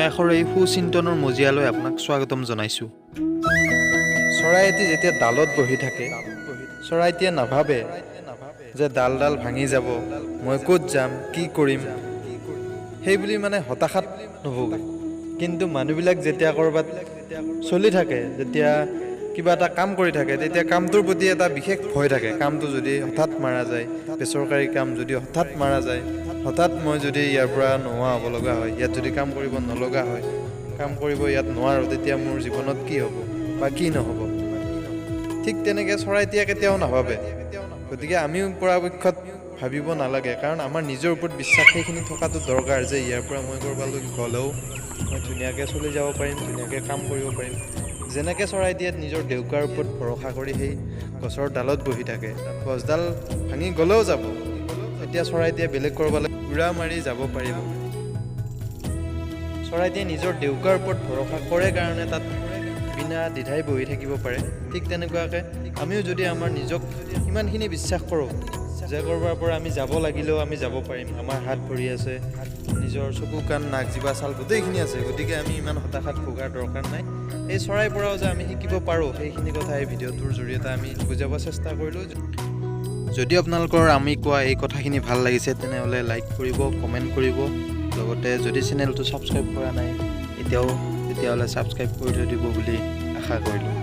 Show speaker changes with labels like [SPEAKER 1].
[SPEAKER 1] প্ৰয়াসৰ এই সুচিন্তনৰ মজিয়ালৈ আপোনাক স্বাগতম জনাইছোঁ। চৰাই এটি যেতিয়া ডালত বহি থাকে, চৰাইটিয়ে নাভাবে যে ডালডাল ভাঙি যাব, মই ক'ত যাম, কি কৰিম, সেই বুলি মানে হতাশাত নোভোগে। কিন্তু মানুহবিলাক যেতিয়া ক'ৰবাত চলি থাকে, যেতিয়া কিবা এটা কাম কৰি থাকে, তেতিয়া কামটোৰ প্ৰতি এটা বিশেষ ভয় থাকে। কামটো যদি হঠাৎ মাৰা যায়, বেচৰকাৰী কাম যদি হঠাৎ মাৰা যায়, হঠাৎ মই যদি ইয়াৰ পৰা নোহোৱা হ'ব লগা হয়, ইয়াত যদি কাম কৰিব নলগা হয়, কাম কৰিব ইয়াত নোৱাৰোঁ, তেতিয়া মোৰ জীৱনত কি হ'ব বা কি নহ'ব। ঠিক তেনেকৈ চৰাইটিয়ে কেতিয়াও নাভাবে। গতিকে আমিও পৰাপক্ষত ভাবিব নালাগে, কাৰণ আমাৰ নিজৰ ওপৰত বিশ্বাস সেইখিনি থকাটো দৰকাৰ যে ইয়াৰ পৰা মই ক'ৰবালৈ গ'লেও মই ধুনীয়াকৈ চলি যাব পাৰিম, ধুনীয়াকৈ কাম কৰিব পাৰিম। যেনেকৈ চৰাইটিয়ে নিজৰ ডেউকাৰ ওপৰত ভৰসা কৰি সেই গছৰ ডালত বহি থাকে, গছডাল ভাঙি গ'লেও যাব, তেতিয়া চৰাইটিয়ে বেলেগ ক'ৰবালৈ উৰা মাৰি যাব পাৰিব। চৰাইটিয়ে নিজৰ ডেউকাৰ ওপৰত ভৰসা কৰে কাৰণে তাত বিনা দ্বিধাই বহি থাকিব পাৰে। ঠিক তেনেকুৱাকৈ আমিও যদি আমাৰ নিজক ইমানখিনি বিশ্বাস কৰোঁ যে ক'ৰবাৰ পৰা আমি যাব লাগিলেও আমি যাব পাৰিম, আমাৰ হাত ভৰি আছে, নিজৰ চকু কাণ নাক জিভা ছাল গোটেইখিনি আছে, গতিকে আমি ইমান হতাশাত ভোগাৰ দৰকাৰ নাই। এই চৰাইৰ পৰাও যে আমি শিকিব পাৰোঁ, সেইখিনি কথা এই ভিডিঅ'টোৰ জৰিয়তে আমি বুজাব চেষ্টা কৰিলোঁ। যদি আপোনালোকৰ আমি কোৱা এই কথাখিনি ভাল লাগিছে, তেনেহ'লে লাইক কৰিব, কমেণ্ট কৰিব, লগতে যদি চেনেলটো ছাবস্ক্ৰাইব কৰা নাই এতিয়াও, তেতিয়াহ'লে ছাবস্ক্ৰাইব কৰি থৈ দিব বুলি আশা কৰিলোঁ।